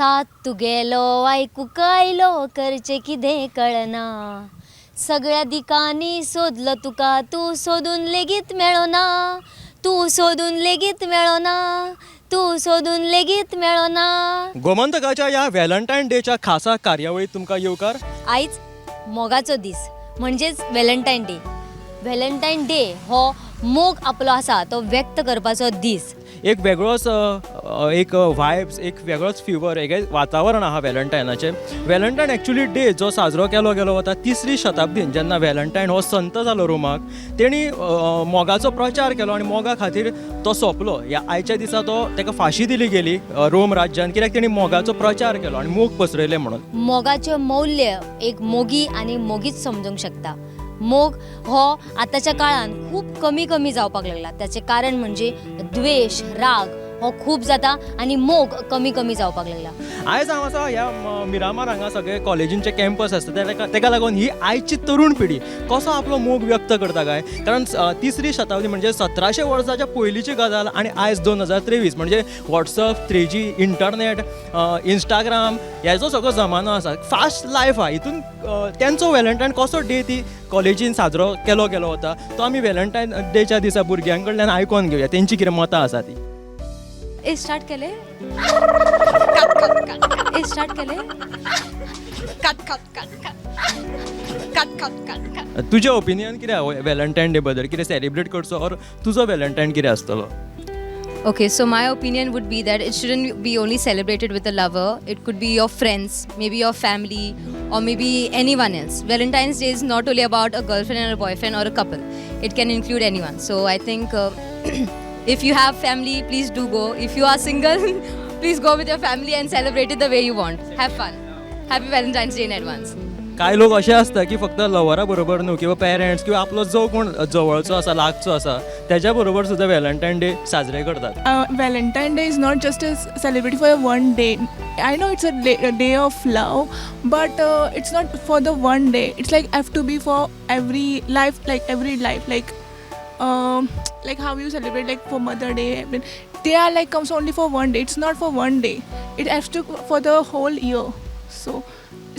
साथ तुगेलो आयकूंक आयलो, करचें कितें कळना. सगळ्या दिकांनी सोदलो तुका, तूं सोदून लेगीत मेळना, तूं सोदून लेगीत मेळना, तूं सोदून लेगीत मेळना. गोमंतकाच्या ह्या व्हॅलेंटायन डेच्या खासा कार्यावळीत तुमकां येवकार. आयज मोगाचो दीस म्हणजेच व्हॅलेंटायन डे. व्हॅलेंटायन डे हो मोग आपलो आसा तो व्यक्त करपाचो दीस. एक वेगळोच एक वायब्स, एक वेगळोच फिवर, एक वातावरण आहा व्हॅलेंटायनाचें. व्हॅलेंटायन एक्चुली डे जो साजरो केलो गेलो वता तिसरी शताब्दीन, जेन्ना व्हॅलेंटायन हो संत जालो रोमाक, तेणी मोगाचो प्रचार केलो आनी मोगा खातीर तो सोंपलो. ह्या आयच्या दिसा तो ताका फांशी दिली गेली रोम राज्यान, कित्याक तेणी मोगाचो प्रचार केलो आनी मोग पसरयले म्हणून. मोगाचें मौल्य एक मोगी आनी मोगीच समजूंक शकता. मोग हो आतांच्या काळान खूब कमी कमी जावपाक लागला. ताचें कारण म्हणजे द्वेश, राग हो खूब जाता आनी मोग कमी कमी जावपाक लागला. आयज हांव आसा ह्या मिरामार. हांगा सगळे कॉलेजींचे कॅम्पस आसता. तेका लागून ही आयची तरुण पिढी कसो आपलो मोग व्यक्त करता काय, कारण तिसरी शताब्दी म्हणजे 1700 वर्साच्या पयलींची गजाल आनी आयज 2023 म्हणजे वॉट्सअप, 3G, internet, Instagram हेजो सगळो जमानो आसा, फास्ट लायफ आहा. हितून तेंचो व्हॅलेंटायन कसो डे ती कॉलेजीन साजरो केलो गेलो वता, तो आमी व्हॅलेंटायन डेच्या दिसा भुरग्यां कडल्यान आयकोन घेवया, तेंची कितें मतां आसा ती. ए, स्टार्ट केले. Cut cut cut. ए, स्टार्ट केले. Cut cut cut cut cut cut cut cut. तुजें ओपिनियन कितें व्हॅलेंटायन डे बद्दल? कितें सेलिब्रेट करचो ऑर तुजो व्हॅलेंटायन कितें आसतलो? Okay, so my opinion would be that it shouldn't be only celebrated with a lover. It could be your friends, maybe your family, or maybe anyone else. Valentine's Day is not only about a girlfriend and a boyfriend or a couple. It can include anyone. So I think if you have family, please do go. If you are single, please go with your family and celebrate it the way you want. Have fun. Happy Valentine's Day in advance. कांय लोक अशे आसता की फक्त लवरा बरोबर न्हू, किंवा parents किंवा आपलो जो कोण जवळचो आसा, लागचो आसा, तेज्या बरोबर सुद्दां व्हॅलेंटायन डे साजरे करतात. Valentine Day is not just a celebrate for one day. I know it's a day of love, but it's not for the one day. It's like have to be for every life, like every life, like how you celebrate like for Mother Day. I mean, they are like comes only for one day. It's not for one day. It has to for the whole year.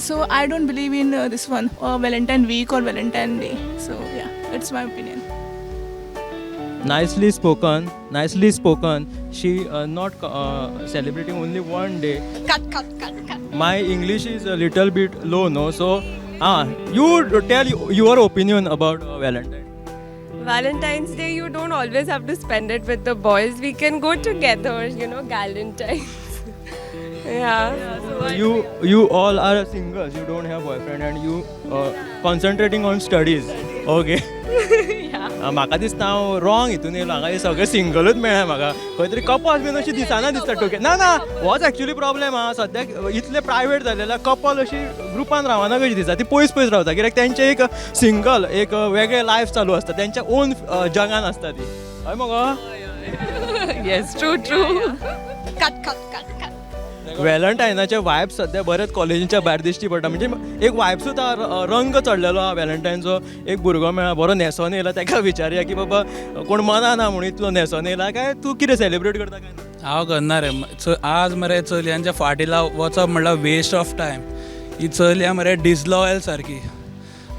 So I don't believe in this one Valentine week or Valentine Day. So yeah, that's my opinion. Nicely spoken, nicely spoken. She not celebrating only one day. Cut cut cut cut. My English is a little bit low, no? So you tell your opinion about Valentine. Valentine's Day, you don't always have to spend it with the boys. We can go together, Galentine's. Yeah. So You all are singles. You don't have boyfriend and you concentrating on studies. Okay. म्हाका दिसता हांव wrong हितून येयलो. हांगा हे सगळे सिंगलूच मेळ्ळे म्हाका. खंय तरी कपल बीन अशी दिसना, दिसता टोके ना ना. होच एक्चुली प्रॉब्लेम आहा. सद्याक इतले प्रायवेट जालेले कपल अशी ग्रुपान रावना कशी दिसता, ती पयस पयस रावता, कित्याक तेंचे एक सिंगल एक वेगळें लायफ चालू आसता, तेंच्या ओन जगान आसता ती. हय मगो? Yes, true, true. Cut cut cut cut. व्हॅलेंटायनाचे वायब्स सध्या बरेच कॉलेजीच्या भायर दिश्टी पडटा, म्हणजे एक वायब्सूच रंग चडलेलो आहा व्हॅलेंटायनचो. एक भुरगो मेळ्ळा, बरो न्हेसोन येयला. ताका विचारया की बाबा कोण मना ना म्हणून इतलो न्हेसोन येयला काय तूं कितें सेलिब्रेट करता काय ना? हांव करना रे. आज मरे चलयांच्या फाटी वचप म्हणल्यार वेस्ट ऑफ टायम. ही चलयां मरे डिसलॉयल सारकी.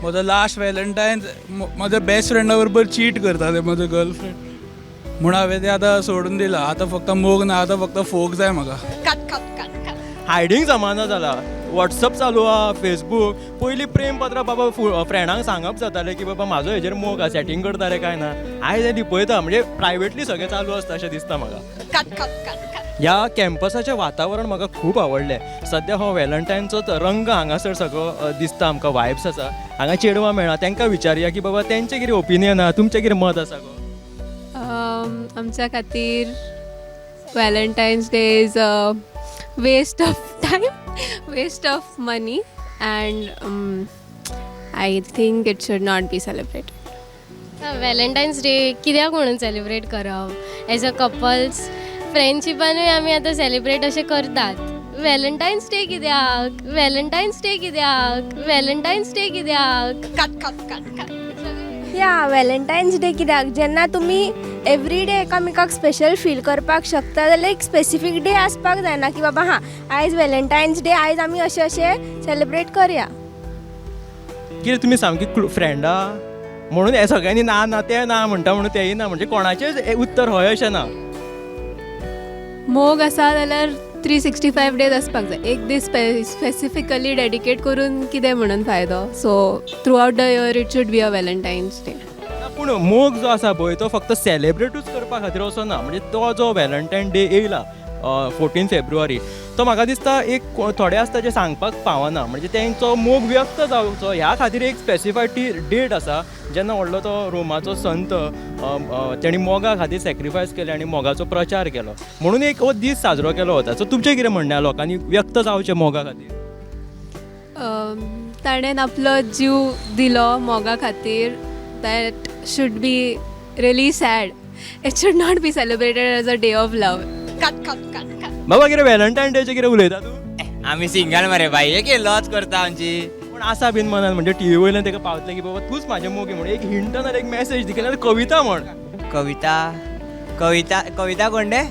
म्हजो लास्ट व्हॅलेंटायन म्हज्या बेस्ट फ्रेंडा बरोबर चीट करता ते म्हजो गर्लफ्रेंड, म्हूण हांवें तें आतां सोडून दिलां. आतां फक्त मोग ना, आतां फक्त फोग जाय म्हाका. Cut cut cut cut. Hiding जमाना जाला, वॉट्सअप चालू आहा, फेसबूक. पयलीं प्रेम पत्रां बाबा फ्रेंडांक सांगप जातालें की बाबा म्हाजो हेजेर मोग आहा, सॅटींग करता रे काय ना. आयज हें लिपयता, म्हणजे प्रायवेटली सगळें चालू आसता अशें दिसता म्हाका. Cut cut cut cut. ह्या कॅम्पसाचें वातावरण म्हाका खूब आवडलें. सद्या हो व्हॅलेंटायनचोच रंग हांगासर सगळो दिसता आमकां, वायब्स आसा. हांगा चेडवां मेळ्ळा, तांकां विचारया की बाबा तेंचें कितें ओपिनियन आहा, तुमचें कितें मत आसा गो? आमच्या खातीर Valentine's Day is a waste of time, waste of money, and I think it should not be celebrated. Valentine's day कित्याक म्हणून सेलिब्रेट करप? एज अ कपल्स फ्रेंडशिपानूय आमी आतां सेलिब्रेट अशें करतात. व्हॅलेंटायन्स डे कित्याक? व्हॅलेंटायन्स डे कित्याक? व्हॅलेंटायन्स डे कित्याक? Cut cut cut cut. या, व्हॅलेंटायन्स डे कित्याक, जेन्ना तुमी एवरी डे एकामेकाक स्पेशल फील करपाक शकता जाल्यार एक स्पेसिफीक डे आसपाक जायना की बाबा हां आयज वेलेंटायन्स डे, आयज आमी अशें अशें सेलिब्रेट करया. कितें तुमी सामकी फ्रेंडा म्हणून हे सगळ्यांनी ना ना तें ना म्हणटा म्हणून तेंय ना, म्हणजे कोणाचेंच उत्तर हय अशें ना. मोग आसा जाल्यार 365 डेज आसपाक जाय. एक दीस स्पेसिफिकली डेडिकेट करून कितें म्हणून फायदो. So throughout the year it should be a Valentine's Day. पूण मोग जो आसा पळय तो फक्त सेलेब्रेटूच करपा खातीर असो ना, म्हणजे तो जो वेलेंटायन डे येयला 14 फेब्रुवारी तो म्हाका दिसता एक थोडे आसता जे सांगपाक पावना, म्हणजे तेंचो मोग व्यक्त जावचो ह्या खातीर एक स्पेसिफायड ती डेट आसा जेन्ना व्हडलो तो रोमाचो संत तेणी मोगा खातीर सॅक्रिफायस केलें आनी मोगाचो प्रचार केलो म्हणून एक हो दीस साजरो केलो वता. सो तुमचें कितें म्हणणें, लोकांनी व्यक्त जावचें मोगा खातीर? ताणें आपलो जीव दिलो मोगा खातीर. That should be really sad. It should not be celebrated as a day of love. Cut cut cut cut. बाबा कितें वेलेंटायन डेचें कितें उलयता तूं? आमी सिंगल मरे बाई, एक लॉज करता आमची. पूण आसा बीन मनान, म्हणजे टीव्ही वयल्यान ताका पावतलें की बाबा तूंच म्हाजें मोगी म्हणून एक हिंट ना एक मॅसेज दी, नाल्यार कविता म्हण. कविता कविता कविता कोण रे?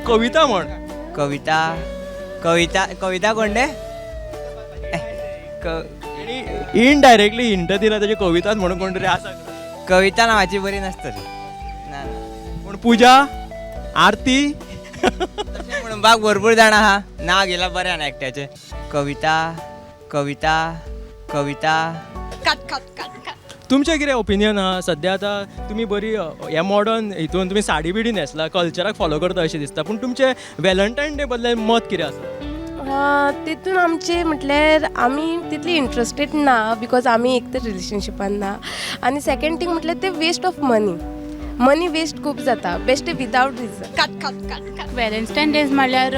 कविता म्हण. कविता कविता कविता कोण रे? इनडायरेक्टली हिंट दिला तेजी कविताच म्हणून कोण तरी आसा. कविता नांवाची बरी नासतली ना. पूण पुजा आरती तशें म्हणपाक भरपूर जाणां आहा, नांव घेयला बरें ना एकट्याचें. कविता कविता कविता. Cut cut cut cut. तुमचें कितें ओपिनियन आहा सद्या? आतां तुमी बरी ह्या मॉडर्न हितून तुमी साडी बिडी न्हेसला, कल्चराक फॉलो करता अशें दिसता, पूण तुमचें वेलेंटायन डे बद्दल मत कितें आसा? तितून आमचें म्हटल्यार आमी तितली इंट्रस्टेड ना, because आमी एक तर रिलेशनशिपान ना, आनी सेकेंड थींग म्हटल्यार ते waste of money, money waste खूब जाता, best without reason. Cut cut cut cut. Valentine days म्हणल्यार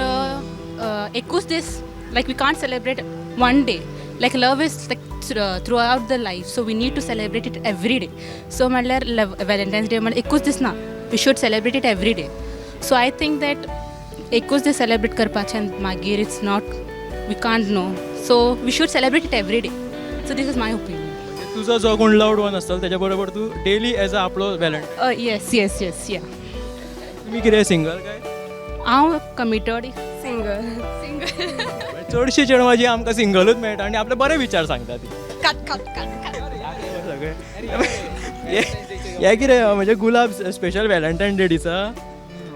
एकूच दीस, like we can't celebrate one day. Like love is like throughout the life, so we need to celebrate it every day. So म्हणल्यार वेलेंटायन्स day म्हणल्यार एकूच दीस ना, we should celebrate it every day. So I think that एकूच दीस celebrate करपाचें आनी मागीर it's not, we can't know. So we should celebrate it every day. So this is my opinion. तुजो जो कोण लव्ड वन आसतलो तेज्या बरोबर तूं डेली एज अ आपलो वेलेंटायन. येस येस येस या. तुमी कितें सिंगल काय? हांव कमिटेड. सिंगल. सिंगल. चडशी चेडवां जी आमकां सिंगलूच मेळटा आनी आपले बरे विचार सांगता ती. Cut cut cut cut. सगळे हे कितें म्हणजे गुलाब स्पेशल वेलेंटायन डे दिसा?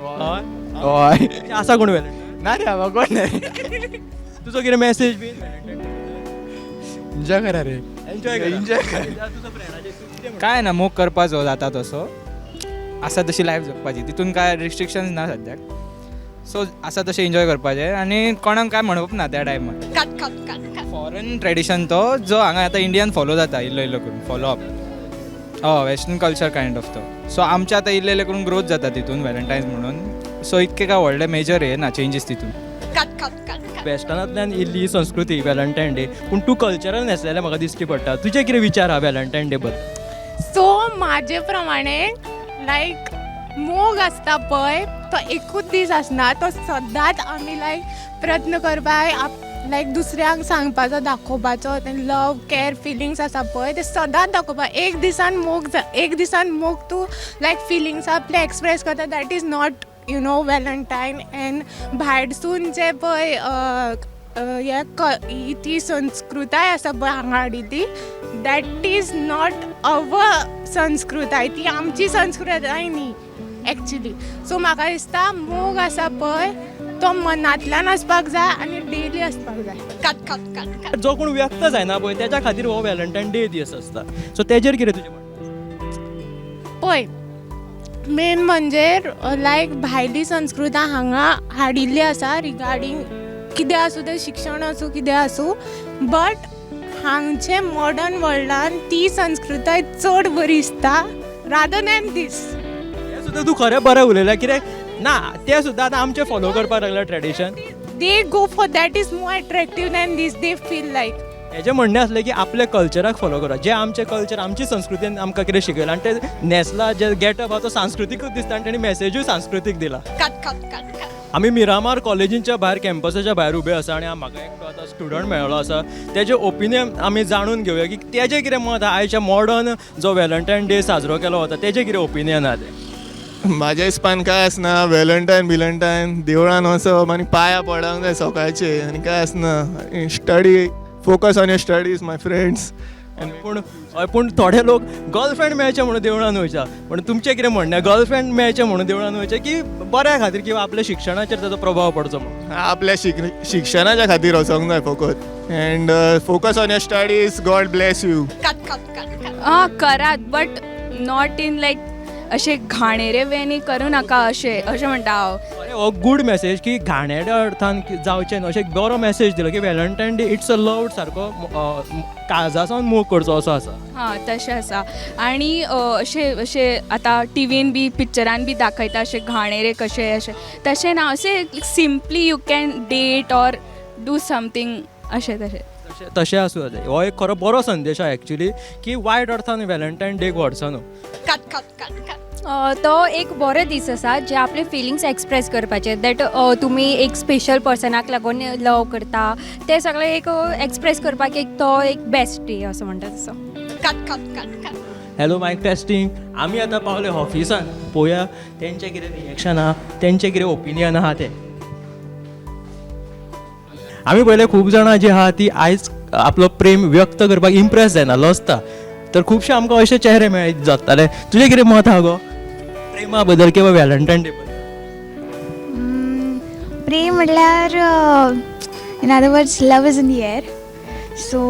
हय हय. आसा कोण वेलेंटायन? ना रे बाबा, कोण नाही. तुजो कितें मॅसेज बीन? एन्जॉय करा रे, एन्जॉय करा, एन्जॉय करा. तुजो फ्रेंडाचेर काय ना, मोग करपाचो जाता तसो आसा तशी लायफ जगपाची, तितून काय रिस्ट्रिक्शन्स ना सद्याक. सो आसा तशें एन्जॉय करपाचें आनी कोणाक काय म्हणप ना त्या टायमार. Cut cut cut cut. Foreign tradition तो जो हांगा आतां इंडियन फॉलो जाता इल्लो इल्लो करून, फॉलो अप हय वेस्टर्न कल्चर कायंड ऑफ तो. सो आमचे आतां इल्ले इल्ले करून ग्रोथ जाता तितून वेलेंटायन्स म्हणून. सो इतके काय व्हडले मेजर हे ना चेंजीस तितून. Cut cut cut cut. वेस्टर्नांतल्यान इल्ली संस्कृती वेलेंटायन डे, पूण तूं कल्चरल न्हेसलेलें म्हाका दिश्टी पडटा. तुजे कितें विचार आहा वेलेंटायन डे बद्दल? सो म्हाजे प्रमाणे लायक मोग आसता पळय तो एकूच दीस आसना, तो सदांच आमी लायक प्रयत्न करपाक, लायक दुसऱ्यांक सांगपाचो, दाखोवपाचो लव कॅर फिलिंग्स आसा पळय ते सदांच दाखोवपाक. एक दिसान मोग, एक दिसान मोग तूं लायक फिलिंग्स आपले एक्सप्रेस करता, that is not you know Valentine. And भायरसून जे पळय हे ती संस्कृताय आसा पळय हांगा हाडली ती, that is not our संस्कृताय, ती आमची संस्कृताय न्ही एक्चुली. सो म्हाका दिसता मोग आसा पळय तो मनांतल्यान आसपाक जाय आनी डेली आसपाक जाय. Cut cut cut cut. जो कोण व्यक्त जायना पळय तेज्या खातीर हो वेलेंटायन डे दीस आसता. सो तेजेर कितें तुजें म्हणणें? पळय मेन म्हणजे लायक भायली संस्कृताय हांगा हाडिल्ली आसा रिगार्डींग कितें आसूं तें, शिक्षण आसूं कितें आसूं, बट हांगचे मॉडर्न वर्ल्डान ती संस्कृताय चड बरी दिसता रादर दॅन दीस. हें सुद्दां तूं खरें बरें उलयलें, कित्याक ना तें सुद्दां आतां आमचें फॉलो करपाक लागल्या tradition. They go for that is more attractive than this, they feel like. हेजें म्हणणें आसलें की आपल्या कल्चराक फॉलो करा, जें आमचें कल्चर आमची संस्कृतीन आमकां कितें शिकयलां आनी तें न्हेसलां, जें गेटअप आहा तो सांस्कृतीकूच दिसता आनी तेणी मॅसेजूय सांस्कृतीक दिला. Cut cut cut cut. आमी मिरामार कॉलेजींच्या भायर, कॅम्पसाच्या भायर उबे आसा आनी म्हाका एकटो आतां स्टुडंट मेळ्ळो आसा. तेजें ओपिनियन आमी जाणून घेवया की तेजें कितें मत आहा आयच्या मॉडर्न जो व्हॅलेंटायन डे साजरो केलो वता तेजें कितें ओपिनियन आहा तें. म्हाज्या हिसपान कांय आसना, व्हॅलेंटायन बिलंटायन देवळान वचप आनी पांया पडोंक जाय सकाळचे आनी कांय आसना. Study, focus on your studies my friends. पूण हय, पूण थोडे लोक गर्लफ्रेंड मेळचें म्हणून देवळान वयता. पूण तुमचें कितें म्हणणें, गर्लफ्रेंड मेळचें म्हणून देवळान वयचें की बऱ्या खातीर किंवा आपल्या शिक्षणाचेर ताचो प्रभाव पडचो म्हणून? आपल्या शिक्षणाच्या खातीर वचोंक जाय फकत, and focus on your studies. God bless you. Cut cut cut cut. आं, करात, बट not in लायक अशें घाणेरे वेनी करूं नाका, अशें अशें म्हणटा हांव. अरे, हो गूड मेसेज की घाणेरड्या अर्थान जावचें न्हू, अशें एक बरो मेसेज दिलो की Valentine day it's a love, सारको काळजा सावन मोग करचो असो आसा. हां, तशें आसा. आनी अशें अशें आतां टिवीन बी पिक्चरान बी दाखयता अशें घाणेरे कशें, अशें तशें ना. अशें simply you can date or do something अशें तशें. तशें तशें आसूं जाता. हो एक खरो बरो संदेश आहा एक्चुली की वायट अर्थान व्हॅलेंटायन डेक व्हरचो न्हू. Cut cut cut cut. तो एक बरो दीस आसा जे आपले फिलिंग्स एक्सप्रेस करपाचे, that तुमी एक स्पेशल पर्सनाक लागून लव करता, ते सगळे एक एक्सप्रेस करपाक एक तो एक बेस्ट डे असो म्हणटा तसो. Cut cut cut cut. Hello, mic testing. आमी आतां पावले ऑफिसान. पळोवया तेंचें कितें रिएक्शन आहा, तेंचें कितें ओपिनियन आहा तें. आमी पळयलें, खूब जाणां जी आहा ती आयज आपलो प्रेम व्यक्त करपाक इम्प्रेस जायना, लजता. तर खुबशे आमकां अशे चेहरे मेळ जाताले. तुजें कितें मत आहा गो प्रेमा बद्दल किंवा व्हॅलेंटायन डे बद्दल? प्रेम म्हटल्यार, in other words, love is in the air. So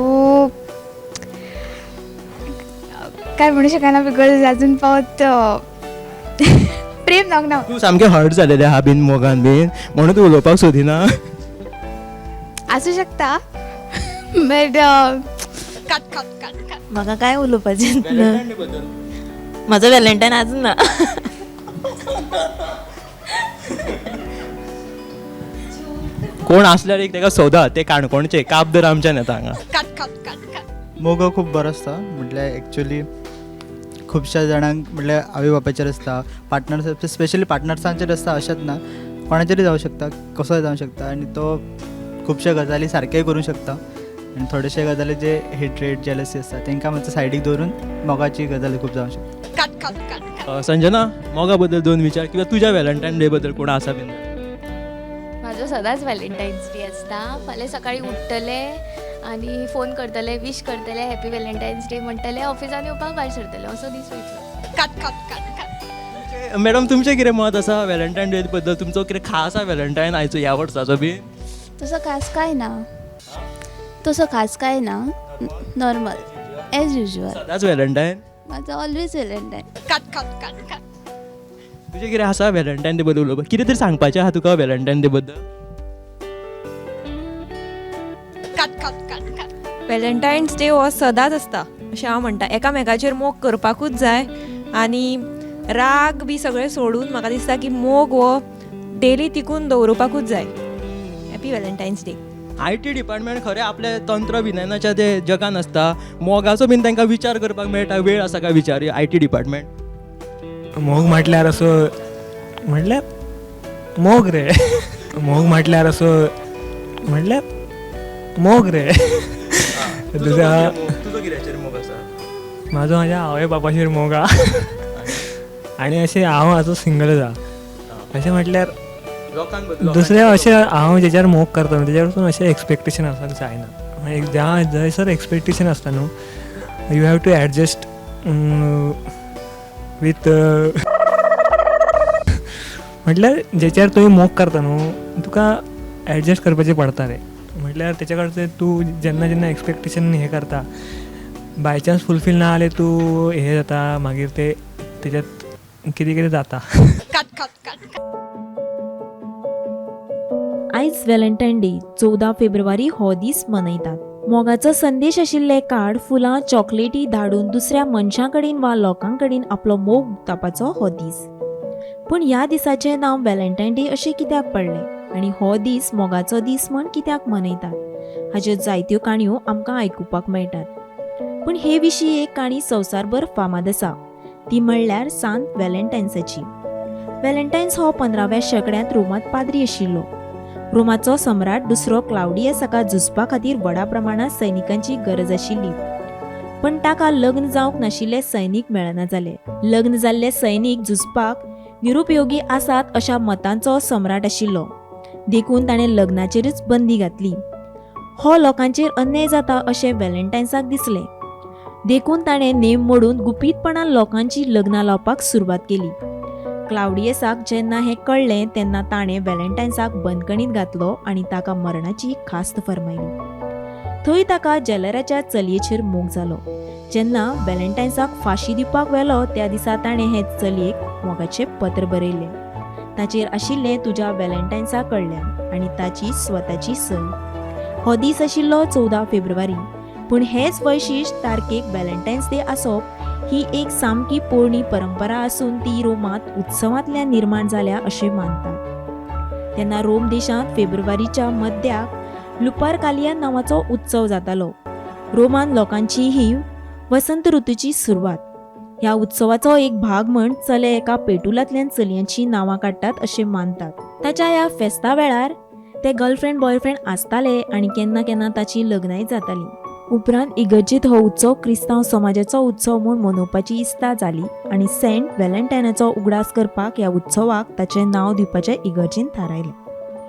काय म्हणू शकना, because अजून पावत प्रेम जावंक ना. तूं सामकें हर्ट जालेलें आहा बीन मोगान बीन म्हणून तूं उलोवपाक सोदिना? आसूं शकता, but cut cut cut cut. म्हाका काय उलोवपाचें ना. व्हॅलेंटायन डे बद्दल. म्हाजो व्हॅलेंटायन आजून ना. कोण आसल्यार एक ताका सोदा, ते काणकोणचे काब दर आमच्यान येता हांगा. Cut cut cut cut. मोग खूब बरो आसता. म्हटल्यार एक्चुली खुबश्या जाणांक म्हटल्यार आवय बापायचेर आसता, पार्टनर्स, स्पेशली पार्टनर्सांचेर आसता अशेंच ना, कोणाचेरूय जावं शकता, कसोय जावं शकता. आनी तो खुबश्यो गजाली सारक्योय करूंक शकता आनी थोडेशे गजाली जे हेट्रेड, जेलसी आसता तांकां मातसो सायडीक दवरून मोगाची गजाल खूब जावं शकता. Cut cut cut cut. Sanjana, मोगा बद्दल दोन विचार किंवा तुज्या व्हॅलेंटायन डे बद्दल कोण आसा बीन? म्हाजो सदांच व्हॅलेंटायन्स डे आसता. फाल्यां सकाळीं उठ्ठलें आनी फोन करतलें, विश करतलें, हॅपी व्हॅलेंटायन्स डे म्हणटलें, ऑफिसान येवपाक भायर सरतलें, असो दीस वयतलो. Cut cut cut cut. Madam, तुमचें कितें मत आसा व्हॅलेंटायन डे बद्दल? तुमचो कितें खास आसा व्हॅलेंटायन आयचो ह्या वर्साचो बी? तसो खास काय ना, तसो खास काय ना, नॉर्मल एज युजल. सदांच व्हॅलेंटायन? म्हाजो always Valentine. Cut cut cut cut. तुजें कितें आसा व्हॅलेंटायन डे बद्दल उलोवपाक? कितें तरी सांगपाचें आहा तुका व्हॅलेंटायन डे बद्दल? Cut cut cut cut. Valentine's day हो सदांच आसता अशें हांव म्हणटा. एकामेकाचेर मोग करपाकूच जाय आनी राग बी सगळें सोडून म्हाका दिसता की मोग हो डेली तिगून दवरुपाकूच जाय. Happy Valentine's day. IT department खरें आपल्या तंत्र विज्ञानाच्या ते जगान आसता, मोगाचो बीन तांकां विचार करपाक मेळटा वेळ आसा काय विचार IT department? मोग म्हटल्यार असो म्हटल्यार मोग रे, मोग म्हटल्यार असो म्हटल्यार मोग रे. दुसऱ्या तुजो कित्याचेर मोग आसा? म्हाजो म्हाज्या आवय बापाचेर मोग आहा आनी अशें हांव आजून सिंगल आसा. अशें म्हटल्यार दुसरें अशें हांव जेच्यार मोग करता न्हू तेज्या वरसून अशें एक्सपेक्टेशन आसपाक जायना. मागीर ज्या जंयसर एक्सपेक्टेशन आसता न्हू, you have to adjust with, म्हटल्यार जेच्यार तुवें मोग करता न्हू तुका एडजस्ट करपाचें पडटा रे. म्हटल्यार तेच्या कडचे तूं जेन्ना जेन्ना एक्सपेक्टेशन हें करता, बाय चान्स फुलफील ना जाल्यार तूं हें जाता, मागीर ते तेज्यात कितें कितें जाता. Cut cut cut cut. आयज व्हॅलेंटायन डे 14 फेब्रुवारी हो दीस मनयतात. मोगाचो संदेश आशिल्ले कार्ड, फुलां, चॉकलेटी धाडून दुसऱ्या मनशां कडेन वा लोकां कडेन आपलो मोग उक्तावपाचो हो दीस. पूण ह्या दिसाचें नांव व्हॅलेंटायन डे अशें कित्याक पडलें आनी हो दीस मोगाचो दीस म्हण कित्याक मनयतात हाच्यो जायत्यो काणयो आमकां आयकुपाक मेळटात. पूण हे विशीं एक काणी संवसारभर फामाद आसा, ती म्हणल्यार सांत व्हॅलेंटायन्साची. व्हॅलेंटायन्स हो 15व्या शेंकड्यांत रोमांत पाद्री आशिल्लो. रोमाचो सम्राट दुसरो क्लावडियस हाका झुजपा खातीर व्हडा प्रमाणांत सैनिकांची गरज आशिल्ली, पण ताका लग्न जावंक नाशिल्ले सैनीक मेळना जाले. लग्न जाल्ले सैनीक झुजपाक निरुपयोगी आसात अशा मतांचो सम्राट आशिल्लो, देखून ताणें लग्नाचेरच बंदी घातली. हो लोकांचेर अन्याय जाता अशें व्हॅलेंटायन्साक दिसलें, देखून ताणें नेम मोडून गुपीतपणान लोकांची लग्नां लावपाक सुरवात केली. क्लावडियसाक जेन्ना हें कळ्ळें तेन्ना ताणें व्हॅलेंटायन्साक बंदखणींत घातलो आनी ताका मरणाची खास्त फर्मायली. थंय ताका जेलराच्या चलयेचेर मोग जालो. जेन्ना व्हॅलेंटायन्साक फांशी दिवपाक व्हेलो त्या दिसा ताणें हे चलयेक मोगाचें पत्र बरयलें. ताचेर आशिल्लें तुज्या व्हॅलेंटायन्सा कडल्यान आनी ताची स्वताची सय. हो दीस आशिल्लो 14 फेब्रुवारी, पूण हेच वैशिश्ट तारखेक व्हॅलेंटायन्स डे आसप ही एक सामकी पोरणी परंपरा आसून ती रोमांत उत्सवांतल्यान निर्माण जाल्या अशें मानतात. तेन्ना रोम देशांत फेब्रुवारीच्या मध्याक लुपारकालिया नांवाचो उत्सव जातालो. रोमान लोकांची ही वसंत ऋतूची सुरवात. ह्या उत्सवाचो एक भाग म्हण चले एका पेटुलांतल्यान चलयांचीं नांवां काडटात अशें मानतात. ताच्या ह्या फेस्ता वेळार ते गर्लफ्रेंड बॉयफ्रेंड आसताले आनी केन्ना केन्ना ताचीं लग्नांय जातालीं. उपरांत इगर्जेंत हो उत्सव क्रिस्तांव समाजाचो उत्सव म्हूण मनोवपाची इत्सा जाली आनी सेंट व्हॅलेंटायनाचो उगडास करपाक ह्या उत्सवाक ताचें नांव दिवपाचें इगर्जेन थारायलें.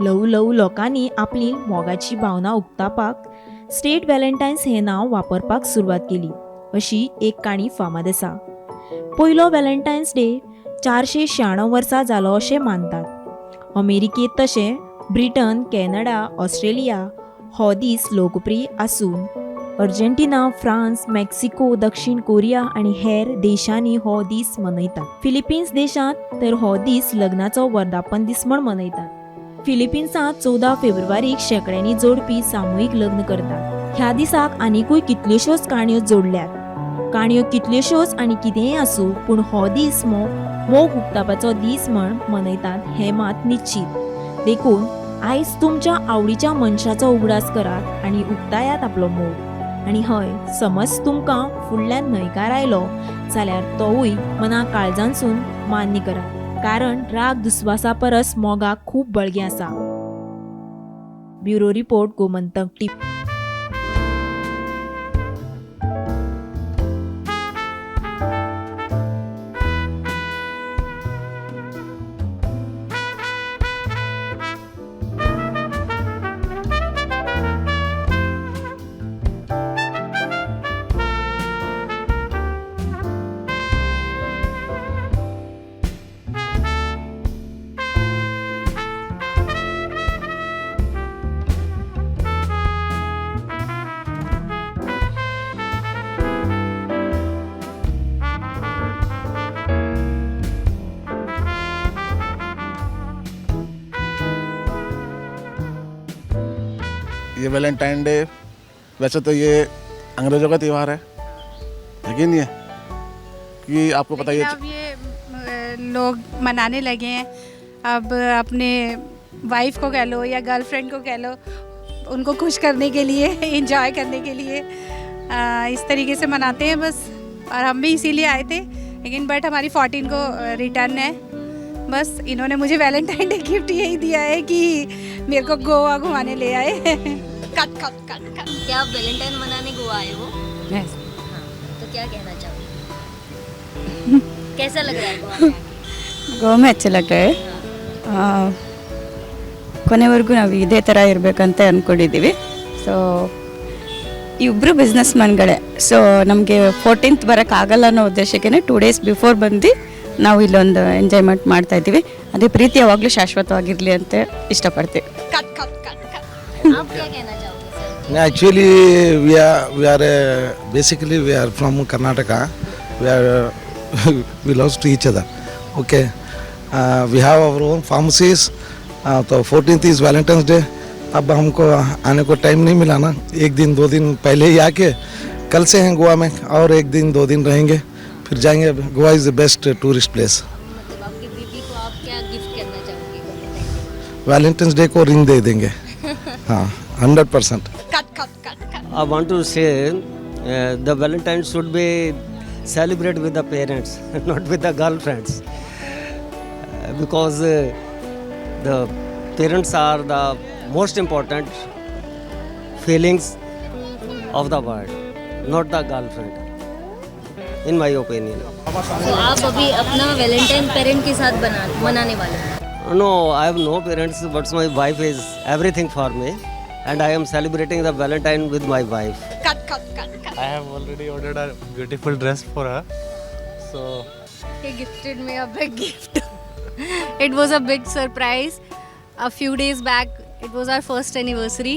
ल्हवू ल्हवू लोकांनी आपली मोगाची भावना उक्तावपाक स्टेट व्हॅलेंटायन्स हें नांव वापरपाक सुरवात केली अशी एक काणी फामाद आसा. पयलो व्हॅलेंटायन्स डे 496 वर्सां जालो अशें मानतात. अमेरिकेंत तशें ब्रिटन, कॅनडा, ऑस्ट्रेलिया हो दीस लोकप्रिय आसून अर्जेंटिना, फ्रांस, मेक्सिको, दक्षिण कोरिया आनी हेर देशांनी हो दीस मनयतात. फिलिपिन्स देशांत तर हो दीस लग्नाचो वर्धापन दीस म्हण मनयतात. फिलिपिन्सांत 14 फेब्रुवारीक शेंकड्यांनी जोडपी सामुहीक लग्न करतात. ह्या दिसाक आनिकूय कितल्योश्योच काणयो जोडल्यात. काणयो कितल्योश्योच आनी कितेंय आसूं, पूण हो दीस मोग उक्तावपाचो दीस म्हण मनयतात हें मात निश्चीत. देखून आयज तुमच्या आवडीच्या मनशाचो उगडास करात आनी उक्तायात आपलो मोग. आनी हय, समज तुमकां फुडल्यान न्हयकार आयलो जाल्यार तोवूय मना काळजांतसून मान्य करात, कारण राग दुस्वासा परस मोगाक खूब बळगें आसा. Bureau report, Gomantak TV. ये वैलेंटाइन डे वैसे तो ये अंग्रेज़ों का त्यौहार है, लेकिन ये कि आपको पता ही है अब ये लोग मनाने लगे हैं। अब अपने वाइफ को कह लो या गर्लफ्रेंड को कह लो, उनको खुश करने के लिए, एंजॉय करने के लिए इस तरीके से मनाते हैं बस। और हम भी इसीलिए आए थे, लेकिन बट हमारी 14 को रिटर्न है। बस इन्होंने मुझे वैलेंटाइन डे गिफ्ट यही दिया है कि मेरे को गोवा घुमाने ले आए। Cut cut cut cut. क्या आप वैलेंटाइन मनाने गोवा आए हो? Yes. हाँ, तो क्या कहना चाहोगे? कैसा लग रहा है गोवा में? गोवा में अच्छा लग रहा है. ಕೊನೆವರೆಗೂ ನಾವು ಇದೇ ಥರ ಇರಬೇಕಂತ ಅಂದ್ಕೊಂಡಿದ್ದೀವಿ. ಸೊ ಇಬ್ಬರು ಬಿಸ್ನೆಸ್ ಮ್ಯಾನ್ಗಳೇ. ಸೊ ನಮಗೆ 14th ಬರೋಕ್ಕಾಗಲ್ಲ ಅನ್ನೋ ಉದ್ದೇಶಕ್ಕೆ 2 ಡೇಸ್ ಬಿಫೋರ್ ಬಂದು ನಾವು ಇಲ್ಲೊಂದು ಎಂಜಾಯ್ಮೆಂಟ್ ಮಾಡ್ತಾಯಿದ್ದೀವಿ. ಅದೇ ಪ್ರೀತಿ ಯಾವಾಗಲೂ ಶಾಶ್ವತವಾಗಿರಲಿ ಅಂತ ಇಷ್ಟಪಡ್ತೀವಿ. Cut cut cut cut. आप क्या कहना चाहोगे sir? Actually we are basically we are from Karnataka. We are we love to each other. Okay, we have our own pharmacies. तो 14th is Valentine's day. अब हमको आने को टाइम नहीं मिला ना, एक दिन 2 दिन पहले ही आके कल से हैं गोवा में और एक दिन 2 दिन रहेंगे फिर जाएंगे. Goa is the best tourist place. मतलब आपकी बीबी को आप क्या गिफ्ट करना चाहोगे? वैलेंटाइंस डे को रिंग दे देंगे. हाँ, 100%. Cut cut cut cut. I want to say the Valentine should be celebrated with the parents, not with the girlfriends. Because the parents are the most important feelings of the world, not the girlfriend, in my opinion. तो आप अभी अपना Valentine parent K साथ मनाने वाले हैं? No, I have no parents, but my wife is everything for me, and I am celebrating the Valentine with my wife. Cut, cut, cut, cut. I have already ordered a beautiful dress for her, so he gifted me a big gift. It was a big surprise. A few days back, it was our first anniversary,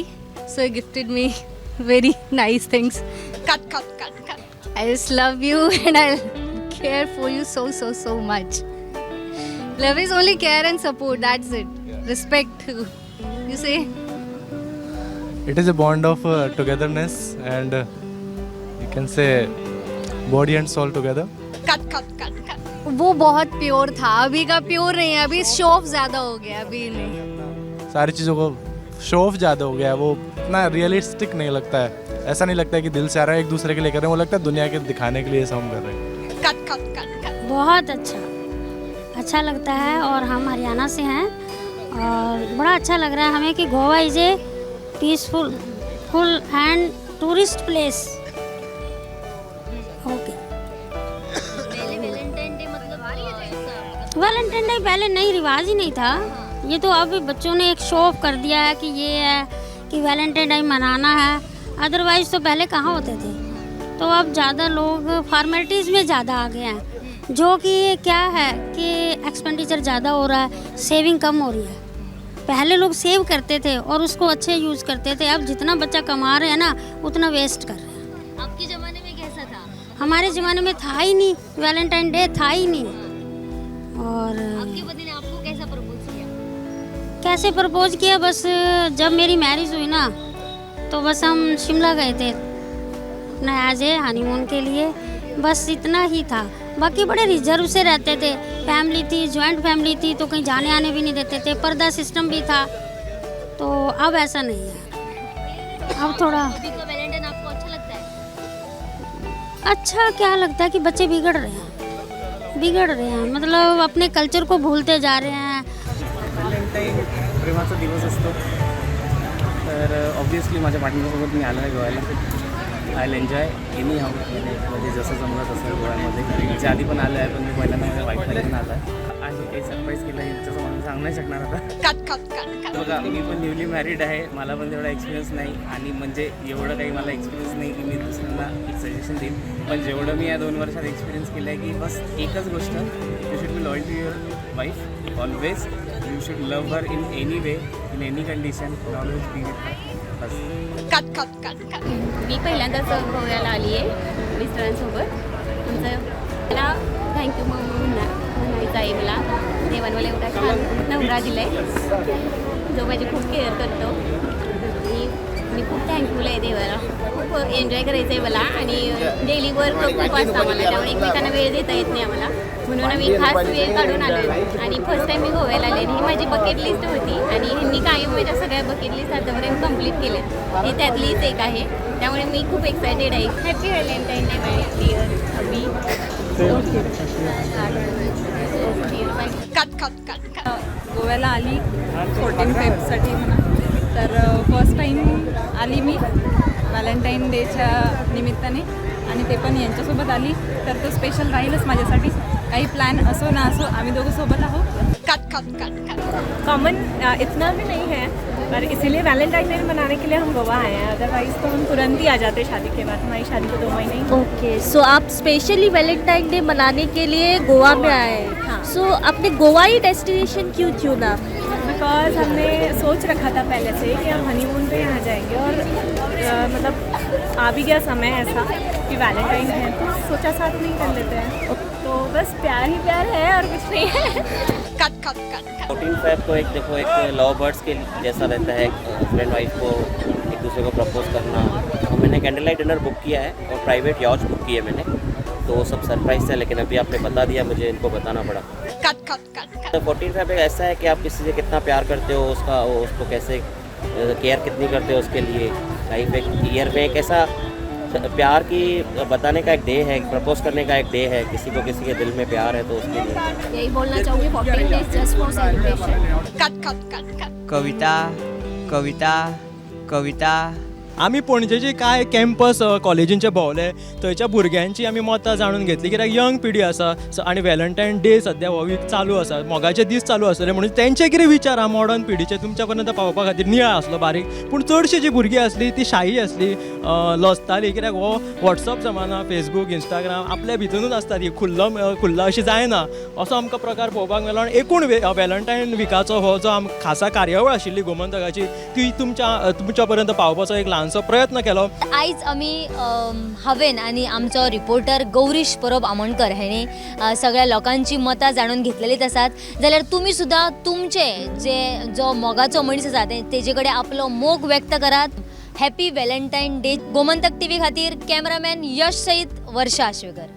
so he gifted me very nice things. Cut, cut, cut, cut. I just love you and I care for you so, so, so much. Love is only care and support, that's it. Yeah. Respect too. You say? It is a bond of togetherness and you can say body and soul together. Cut, cut, cut, cut. वो बहुत pure था, अभी का pure नहीं है, अभी show off ज़्यादा हो गया, अभी नहीं। सारी चीज़ों को शो ऑफ ज़्यादा हो गया है, वो इतना रियलिस्टिक नहीं लगता है, ऐसा नहीं लगता है कि दिल से आ रहा है, एक दूसरे के लिए कर रहे हैं, वो लगता है दुनिया के दिखाने के लिए ऐसा हम कर रहे हैं। Cut, cut, cut, cut. बहुत अच्छा अच्छा लगता है और हम हरियाणा से हैं और बड़ा अच्छा लग रहा है हमें कि Goa is a peaceful full and tourist place. Okay. पहले वैलेंटाइन डे मतलब वैलेंटाइन डे पहले नहीं, रिवाज ही नहीं था। ये तो अब बच्चों ने एक शो ऑफ कर दिया है कि ये है कि वैलेंटाइन डे मनाना है, अदरवाइज़ तो पहले कहाँ होते थे। तो अब ज़्यादा लोग फॉर्मेलिटीज़ में ज़्यादा आ गए हैं, जो कि क्या है कि एक्सपेंडिचर ज़्यादा हो रहा है, सेविंग कम हो रही है। पहले लोग सेव करते थे और उसको अच्छे यूज़ करते थे, अब जितना बच्चा कमा रहे हैं ना उतना वेस्ट कर रहे हैं। आपके ज़माने में कैसा था? हमारे ज़माने में था ही नहीं, वैलेंटाइन डे था ही नहीं। और आपके पति ने आपको कैसा प्रपोज किया? कैसे प्रपोज किया, बस जब मेरी मैरिज हुई ना तो बस हम शिमला गए थे अपना एज ए हनीमून के लिए, बस इतना ही था। बाकी बड़े रिजर्व से रहते थे, फैमिली थी, जॉइंट फैमिली थी, तो कहीं जाने आने भी नहीं देते थे, पर्दा सिस्टम भी था। तो अब ऐसा नहीं है, अब थोड़ा अभी का वैलेंटाइन आपको अच्छा लगता है? अच्छा क्या लगता है कि बच्चे बिगड़ रहे हैं, बिगड़ रहे हैं, मतलब अपने कल्चर को भूलते जा रहे हैं। व्हॅलेंटाईन प्रेमाचा दिवस असतो, तर ऑब्व्हियसली माझ्या पार्टनरसोबत मी आलो आहे गोव्याला। I will enjoy any how, म्हणजे जसं जमलं तसं गोव्यामध्ये। याच्या आधी पण आलो आहे, पण मी पहिल्यांदा माझ्या वाईफला घेऊन आलो आहे आणि काही सरप्राईज केलं आहे यांच्यासमोर मी सांगू नाही शकणार आता। Cut, cut, cut, cut. बघा, मी पण न्यूली मॅरिड आहे, मला पण तेवढा एक्सपिरियन्स नाही आणि म्हणजे एवढं काही मला एक्सपिरियन्स नाही की मी दुसऱ्यांना एक सजेशन देईन, पण जेवढं मी या 2 वर्षात एक्सपिरियन्स केलं आहे की बस एकच गोष्ट, you should be loyal to your wife always, you should love her in any way, in any condition, always be with her, bus. Cut, cut, cut, cut. मी पहिल्यांदाच गोव्याला आली आहे मिस्टरांसोबत। तुमचं मला thank you म्हणायचं आहे। मला देवाने मला एवढा छान नवरा दिला आहे जो माझी खूप केअर करतो आणि मी खूप थँकफुल आहे देवाला। खूप एन्जॉय करायचं आहे मला आणि डेली वर्क खूप असतं आम्हाला, त्यामुळे एकमेकांना वेळ देता येत नाही आम्हाला, म्हणून आम्ही खास वेळ काढून आलो आहे। आणि फर्स्ट टाईम मी गोव्याला आले, ही माझी बकेट लिस्ट होती आणि ह्यांनी कायम माझ्या सगळ्या बकेट लिस्ट आतापर्यंत कम्प्लीट केल्या, ही त्यातलीच एक आहे, त्यामुळे मी खूप एक्सायटेड आहे। Happy Valentine day my dear Abhi. Cut, cut, cut, cut. गोव्याला आली 14 फेबसाठी म्हणा, तर फर्स्ट टाईम आली मी व्हॅलेंटाईन डेच्या निमित्ताने आणि ते पण यांच्यासोबत आली, तर तो स्पेशल राहीलच माझ्यासाठी। काही प्लॅन असो ना असो, आम्ही दोघं सोबत आहोत। Cut, cut, cut, cut. Common इतना भी नहीं है, पर इसीलिए वैलेंटाइन डे मनाने के लिए हम गोवा आए हैं, अदरवाइज़ तो हम तुरंत ही आ जाते शादी के बाद। हमारी शादी को 2 महीने ही। ओके, सो आप स्पेशली वैलेंटाइन डे मनाने के लिए गोवा में आए हैं। हाँ। सो आपने गोवा ही डेस्टिनेशन क्यों चुना? Because हमने सोच रखा था पहले से कि हम हनीमून पे यहाँ जाएंगे और मतलब आ भी गया समय ऐसा कि वैलेंटाइन है, तो सोचा साथ नहीं कर लेते हैं, तो बस प्यार ही प्यार है और कुछ नहीं है। Cut, cut, cut, cut. 14 Feb को एक देखो एक लव बर्ड्स के जैसा रहता है, हस्बैंड वाइफ को एक दूसरे को प्रपोज करना। और मैंने कैंडल लाइट डिनर बुक किया है और प्राइवेट यॉच बुक की है मैंने, तो वो सब सरप्राइज था, लेकिन अभी आपने बता दिया, मुझे इनको बताना पड़ा। Cut, cut, cut, cut. तो 14 फेब एक ऐसा है कि आप किसी से कितना प्यार करते हो, उसका उसको कैसे केयर कितनी करते हो उसके लिए। लाइफ एक ईयर में एक ऐसा प्यार की बताने का एक डे है, प्रपोज करने का एक डे है। किसी को किसी के दिल में प्यार है तो उसके लिए यही बोलना चाहूँगी, 14 days just for celebration. Cut cut cut cut. Kavita Kavita Kavita. आमी पणजेचे कांय कॅम्पस कॉलेजींचे भोंवले, थंयच्या भुरग्यांची आमी मतां जाणून घेतली, कित्याक यंग पिढी आसा आनी व्हॅलेंटायन डे सद्या हो वीक चालू आसा, मोगाचे दीस चालू आसतले, म्हणून तेंचे कितें विचार आहा मॉडर्न पिढीचे तुमच्या पर्यंत पावोवपा खातीर नियाळ आसलो बारीक। पूण चडशी जी भुरगीं आसली ती शाही आसली, लजताली, कित्याक हो वॉट्सअप जमाना, फेसबूक, इंस्टाग्राम आपल्या भितरूच आसता, ती खुल्लो खुल्ला अशी जायना असो आमकां प्रकार पळोवपाक मेळ्ळो। आनी एकूण व्हॅलेंटायन विकाचो हो जो खासा कार्यावळ आशिल्ली गोमंतकाची ती तुमच्या पर्यंत पावोवपाचो एक ल्हानसो प्रयत्न केलो। आयज आमी हांवें आनी आमचो रिपोर्टर गौरीश परब आमोणकर हेणी सगळ्या लोकांची मतां जाणून घेतलेलीच आसात। जाल्यार तुमी सुद्दां तुमचे जे जो मोगाचो मनीस आसा तेजे कडेन आपलो मोग व्यक्त करात। Happy Valentine day. Gomantak TV खातीर कॅमेरामॅन यश सहित वर्षा आश्वेकर।